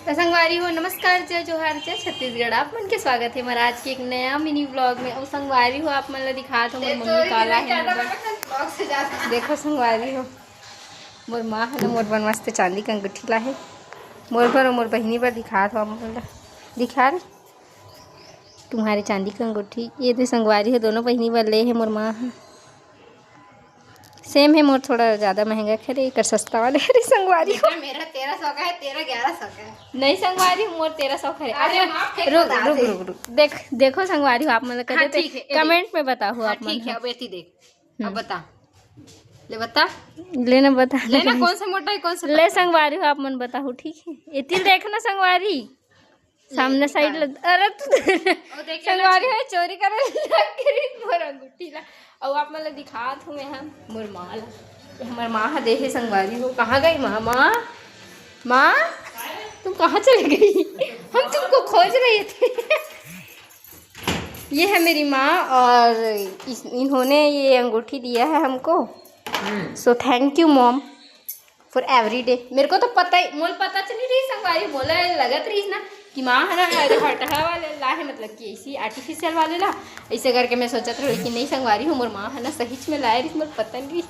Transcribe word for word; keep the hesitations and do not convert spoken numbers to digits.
तो संगवारी हो, नमस्कार, जय जोहार, जय छत्तीसगढ़। आप मन के स्वागत हे मोर आज के एक नया मिनी व्लॉग में। अउ संगवारी हो, आप मन ला दिखात हो मोर मम्मी काला हे मोर बर। देखो संगवारी हो, मोर माँ हे ना मोर बर मस्त चांदी के अंगूठी ला हे मोर बर अउ मोर बहिनी बर। दिखात हो आप मन ला, दिखा रे तुम्हारी चांदी के अंगूठी। ये दे संगवारी हो, दोनों बहिनी बर ले हे मोर माँ ह। सेम हे मोर, थोड़ा ज्यादा महंगा खरे, एकर सस्ता वाले हरे संगवारी हो। बेटा, मेरा तेरह सौ का है, तेरा ग्यारह सौ का है। नहीं संगवारी हो, मोर तेरह सौ खरे। अरे, अब माँ, फेंक रुक, बता रुक, दे। रुक, रुक। देख, देखो संगवारी हो, आप मन ला हाँ, कहते ठीक है, ये देख। कमेंट में बताओ हाँ, आप मन ठीक है, ह। अब एती देख। अब हम्म। बता। ले बता। लेना बता। लेना कौन सा मोटा है, कौन सा ले पतला? संगवारी हो, आप मन बताओ, ठीक है? एती देखना संगवारी। सामने साइड ले, अरे तू ओ, देख, संगवारी हो, चोरी करे लग गई मोर अंगूठी ला। अउ आप मन ला दिखात हूँ मैं हम मोर माँ ला। ये हमर माँ ह देखे संगवारी हो, कहाँ गई माँ? माँ, माँ, तुम कहाँ चली गई? हम तुमको खोज रहे थे। ये है मेरी माँ और इस, इन्होंने ये अंगूठी दिया है हमको। So thank you mom for every day। मेरे को तो पता ही, मोला पता चली रही संगवारी, मोला लगत रही ना कि माँ है ना, अरे हटहा वाले ला है, मतलब कि ऐसी आर्टिफिशियल वाले ला, ऐसे करके मैं सोचत रही कि नहीं संगवारी हो, मोर माँ है ना सहीच में लाए रही, मोला पता नहीं रही।